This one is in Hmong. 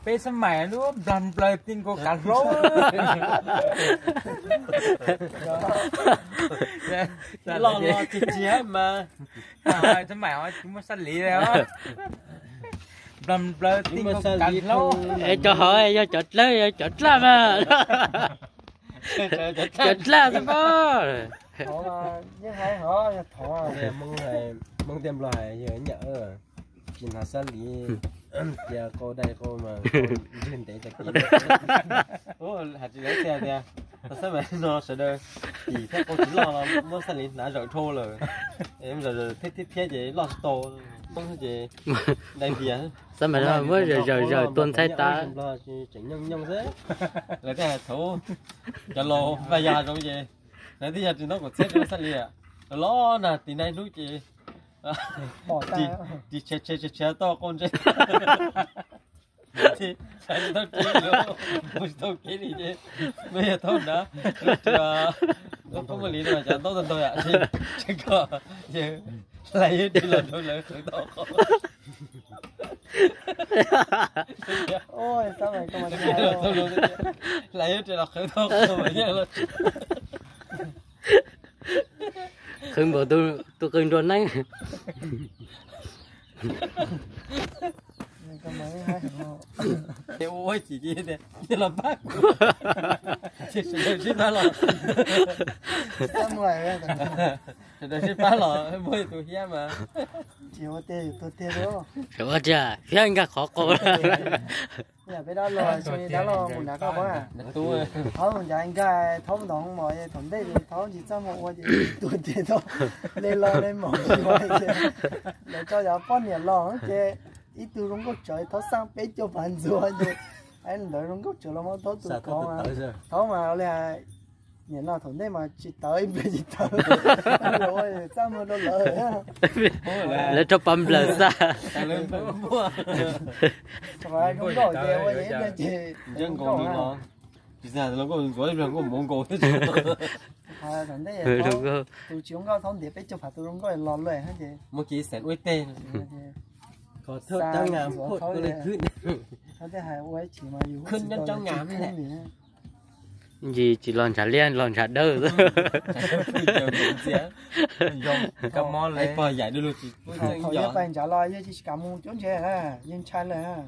Peb xab mais lub nplag nplaws ti nkaus kav hlaub. Los los tsis tsis mas. Xab mais tsis muaj xab liv li. Nplag nplaws ti nkaus kav hlaub. Es cov hov yog cov dlawb, yog cov dlaj mas. Cov dlaj xwb pob. Hmoob tias Nplog hais yog nyam, tsis hnav xab liv, cia qau dai qau mas ntswg ntev tag kis. Hais tsis lawv tias, tias xab mais no sawv daws tim thiab qau tsis loj los muab xab liv hnav zawm dhau lawm, thiab ces loj tsis tau, Hmoob ces dai npias. Xab mais no muab zawm zawm zawm tua ntxhais tas. Tseem nyooj nyooj xwb. Lawv thiaj hais thaum cov laus vaj yas zoo ces lawv thiaj yog tsis ntaub kaum txhiab rau xab liv. Los na tim nai hnub ces ris tshiav tshiav tshiav tau qau ntse. Tsis tau kev li, mus tsis tau kev li ces, me yog thaum na, lub tias, lub qub muaj li no cas ntaub tag ntau yam, tsis kom, hlais ib ris los rau lawv qhwv tau qau. Hlais ib ris los qhwv tau qau mas yeej los. Qhwv npaum tus qw nruas neeb. Ces ua ua chim ces tias, los pab kuv. Ces sawv daws sib pab los, sawv daws sib pab los muab tus hiab mas. Tsis ua tiag, yus tuag tiag. Sawv ua tiag, hiab nkag qhov qau. Yam peb dab laug, dab laug mus nrad koj pab. Thaub mus ncav nkag, thaub ntov mus mos, thaum ntej ces thaub ntsis txaj muag ua ces tuag tiag thaub, le lo le mos. Lawv tso cov poj niam los ces ib tug zoo nkauj tsawv, thaub xaj peb caug phav ntxuav ces, ntawd zoo nkauj tsawv los muab thaub tus kov. Thaub mas ua li, niam laus thaum ntej mas tsis tawv, ib pliag tsis tawv, ua txaj muag rau lawv. Lawv rau pab nplawm xaj. Zoo nkauj ces ua ib pliag ces, tsis nkauj ntxuav ib pliag nkauj mus nkaus. Thaum ntej tus tsis zoo nkauj thaub ntiav peb caug phav tus zoo nkauj los lawm ces muab kiv xeem ua ib teg. Kho thawj cov ngam phoj tua le khwb. Khwb nyob cov ngam. Yis tsis los ntshav liab, los ntshav dawb. Pog yaim du lug tsis pub txeeb nco. Yog pais ntshav los yog tsis kam mus cuab ntshe, yeej ntshai lawm.